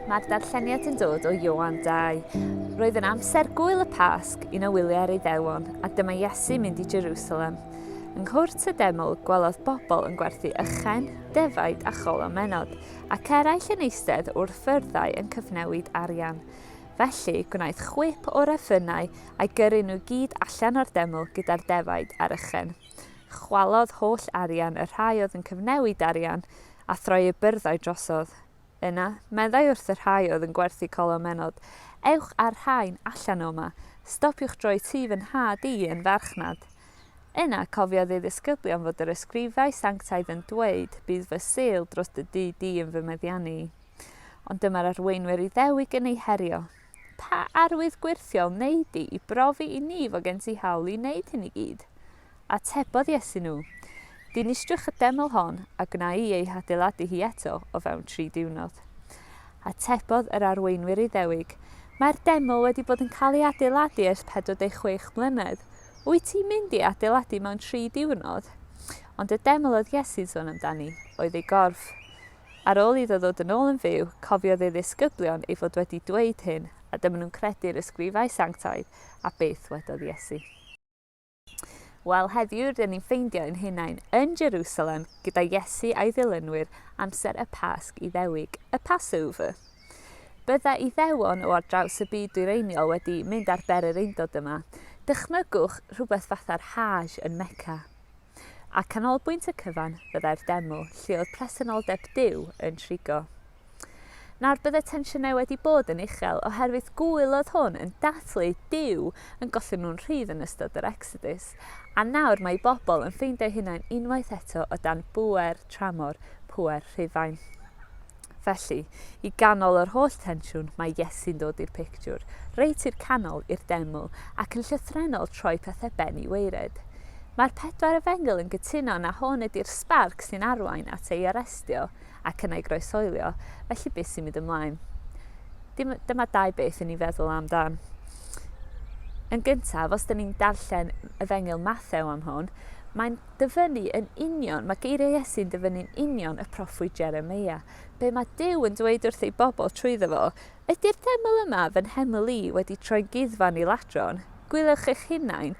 Mae'r darlleniad yn dod o Ioan 2. Roedd yn amser gwyl y Pasg, un o wyliau'r Iddewon, a dyma Iesu mynd i Jerusalem. Yng nghwrt y deml, gwelodd bobl yn gwerthu ychen, defaid a cholomennod, ac eraill yn eistedd wrth fyrddau yn cyfnewid arian. Felly, gwnaeth chwip o'r effynnau a'i gyrru nhw gyd allan o'r deml gyda'r defaid a'r ychen. Chwalodd holl arian y rhai oedd yn cyfnewid arian, a throi y byrddau drosodd. Yna, meddai wrth y rhai oedd yn gwerthu colomennod, Ewch â'r rhain allan o 'ma, stopiwch droi tŷ fy nhad i yn farchnad. Yna, cofiodd ei ddisgyblion fod yr ysgrifau sanctaidd yn dweud, Bydd fy sêl dros dy dŷ di yn fy meddiannu i. Ond dyma'r arweinwyr Iddewig yn ei herio. Pa arwydd gwyrthiol wnei di i brofi i ni fod gen ti hawl i wneud hyn i gyd? Atebodd Iesu nhw, Dinistriwch y deml hon, a gwna i ei hadeiladu hi eto o fewn tri diwrnod. Atebodd yr arweinwyr Iddewig, Mae'r deml wedi bod yn cael ei adeiladu ers 46 mlynedd. Wyt ti'n mynd i adeiladu mewn tri diwrnod? Ond y deml oedd Iesu'n sôn amdani oedd ei gorff. Ar ôl iddo ddod yn ôl yn fyw, cofiodd ei ddisgyblion ei fod wedi dweud hyn, a dyma nhw'n credu'r ysgrifau sanctaidd a beth wedodd Iesu. Wel, heddiw rydyn ni'n ffeindio ein hunain yn Jerusalem gyda Iesu a'i ddilynwyr amser y Pasg Iddewig, y Passover. Bydda Iddewon o ar draws y byd dwyreiniol wedi mynd ar bererindod yma. Dychmygwch rhywbeth fatha'r Hajj yn Mecca. A canolbwynt y cyfan fyddai'r deml, lle oedd presenoldeb Duw yn trigo. Nawr bydde tensiynau wedi bod yn uchel oherwydd gŵyl oedd hwn yn dathlu Duw yn gollwng nhw'n rhydd yn ystod yr Exodus, a nawr mae bobl yn ffeindio'u hunain unwaith eto o dan bŵer tramor, pŵer Rhufain. Felly, i ganol yr holl tensiwn, mae Iesu'n dod i'r pictiwr, reit i'r canol, i'r deml, ac yn llythrennol troi pethau ben i waered. Mae'r pedwar efengyl yn cytuno na hwn ydi'r sbarc sy'n arwain at ei arestio, ac yna ei groeshoelio, felly beth sy'n mynd ymlaen? Dim, dyma dau beth i ni feddwl amdan. Yn gyntaf, os dyn ni'n darllen Efengyl Mathew am hwn, mae'n dyfynnu yn union, mae geiriau Iesu'n dyfynnu'n union y proffwyd Jeremia. Be mae Duw yn dweud wrth ei bobl trwyddo fo, ydy'r deml yma fy nheml i wedi troi'n guddfan i ladron? Gwyliwch eich hunain,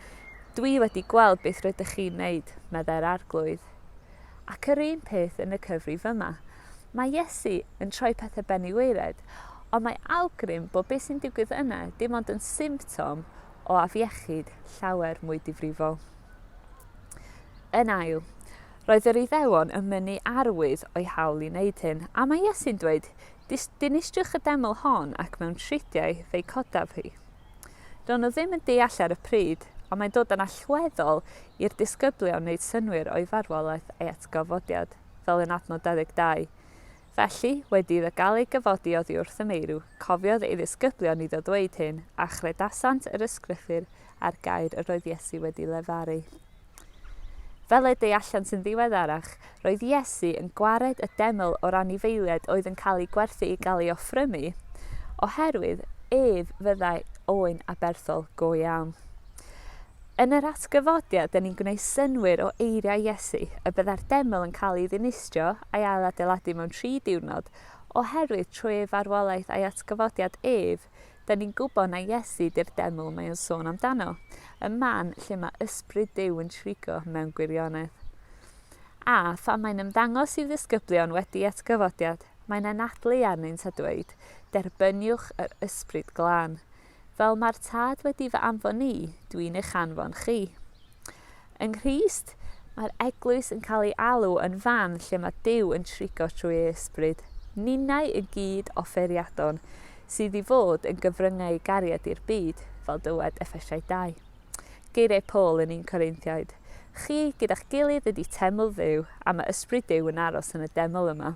dwi wedi gweld beth rydych chi'n wneud, meddai'r arglwydd. Ac yr un peth yn y cyfrif yma. Mae Iesu yn troi pethau ben i waered, ond mae awgrym bod beth sy'n digwydd yna dim ond yn symptom o afiechyd llawer mwy difrifol. Yn ail, roedd yr Iddewon yn mynnu arwydd o'i hawl i wneud hyn, a mae Iesu'n dweud, Dinistriwch y deml hon ac mewn tridiau fe'i codaf hi. Do'n nhw ddim yn deall ar y pryd, ond mae'n dod yn allweddol i'r disgyblion wneud synnwyr o'i farwolaeth a'i atgyfodiad, fel yn adnod 22. Felly, wedi iddo gael ei gyfodi oddi wrth y meirw, cofiodd ei ddisgyblion iddo ddweud hyn, a chredasant yr ysgrythur a'r gair yr oedd Iesu wedi lefaru. Fel y deallant yn ddiweddarach, roedd Iesu yn gwared y deml o'r anifeiliaid oedd yn cael eu gwerthu i gael ei offrymu, oherwydd ef fyddai oen aberthol go iawn. Yn yr atgyfodiad, dyn ni'n gwneud synnwyr o eiriau Iesu y byddai'r deml yn cael ei ddinistrio a'i ailadeiladu mewn tri diwrnod, oherwydd trwy ei farwolaeth a'i atgyfodiad ef, Da ni'n gwybod na Iesu di'r deml mae o'n sôn amdano, y man lle mae ysbryd Duw yn trigo mewn gwirionedd. A, phan mae'n ymddangos i'w ddisgyblion wedi atgyfodiad, mae'n anadlu arnynt a dweud, Derbyniwch yr ysbryd glân. Fel mae'r Tad wedi fy anfon i, dwi'n eich anfon chi. Yng Nghrist, mae'r eglwys yn cael ei alw yn fan lle mae Duw yn trigo trwy ei ysbryd. Ninnau yn gyd offeiriadon, sydd i fod yn gyfryngau ei gariad i'r byd, fel dywed Effesiaid 2. Geiriau Paul yn 1 Corinthiaid, Chi gyda'ch gilydd ydy teml Dduw, a mae ysbryd Duw yn aros yn y deml yma.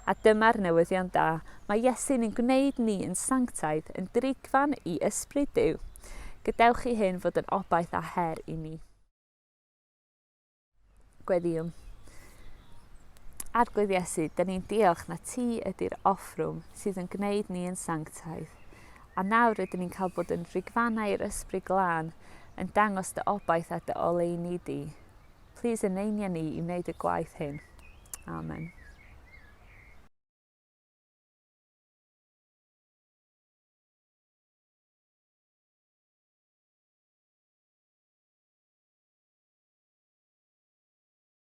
A dyma'r newyddion da, mae Iesu'n ein gwneud ni yn sanctaidd, yn drigfan i Ysbryd Duw. Gadewch i hyn fod yn obaith a her i ni. Gweddïwn. Arglwydd Iesu, dyn ni'n diolch na ti ydy'r offrwm sydd yn gwneud ni yn sanctaidd. A nawr rydyn ni'n cael bod yn drigfannau i'r Ysbryd Glân, yn dangos dy obaith a dy oleuni di. Plîs eneinia ni i wneud y gwaith hyn. Amen.